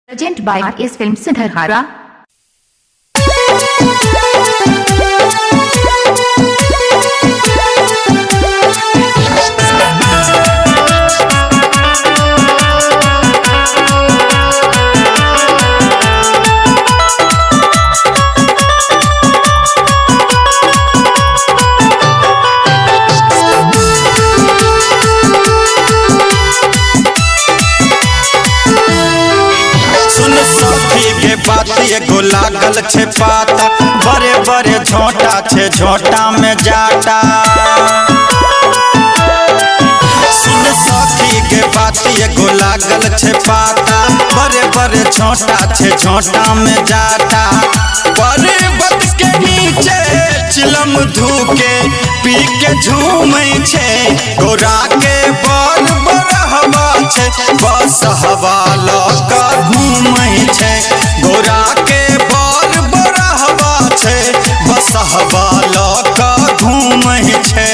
Present by RS Films Dharhara. सुन सखी के बात एगो लागल छे पाता, बड़े बड़े झोंटा छे झोंटा में जाटा। सुन सखी के बात एगो लागल छे पाता, बड़े बड़े झोंटा छे झोंटा में जाटा। पर्वत के नीचे चिलम धूके पी के झूमै छे, गोरा के बड़ बड़ हवा छे, बस हवा लऽ कऽ घूमै छे। गोरा के बड़ बड़ हवा छे, बस हवा लऽ कऽ घूमै छे।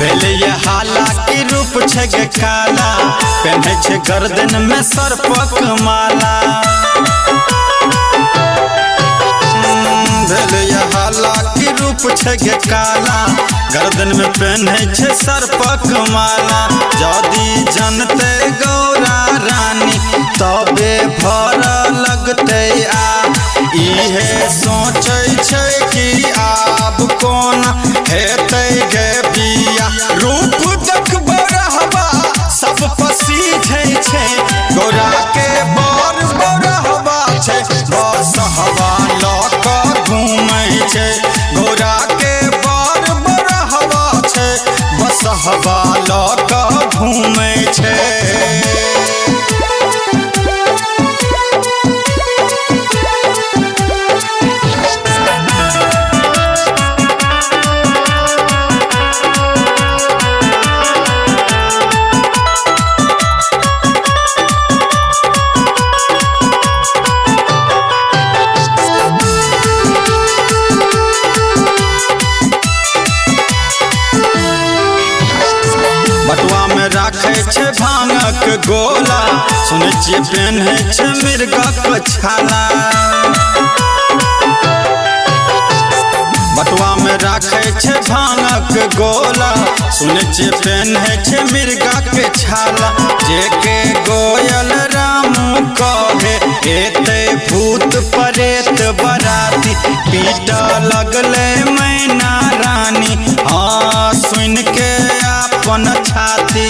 भेलै ये हाला की रूप छै गे काला, पेन्है छै गर्दन में सर्पक माला। भेलै ये हाला की रूप छै गे काला, गर्दन में पेन्है छै सर्पक माला। जदि जनतै गौरा रानी तबे भर लगतै आ, इहे सोचै छै कि आब कोन हेतै गे बिया। रूप देखबै रहबा सब पसीझै छै, गोरा के बड़ बड़ हवा छै, बस हवा लऽ कऽ घूमै छै। गोरा के बड़ बड़ हवा छै, बस हवा लऽ कऽ घूमै छै। बटुआ में राखै छै भांगक गोला, सुनै छियै पेन्है छै मिर्गक छाला। बटुआ में राखै छै भांगक गोला, सुनै छियै पेन्है छै मिर्गक छाला। जे के गोयल रामू कहे एतै भूत प्रेत बराती, पीट लगलै मैना रानी हाँ सुन के अपन छाती।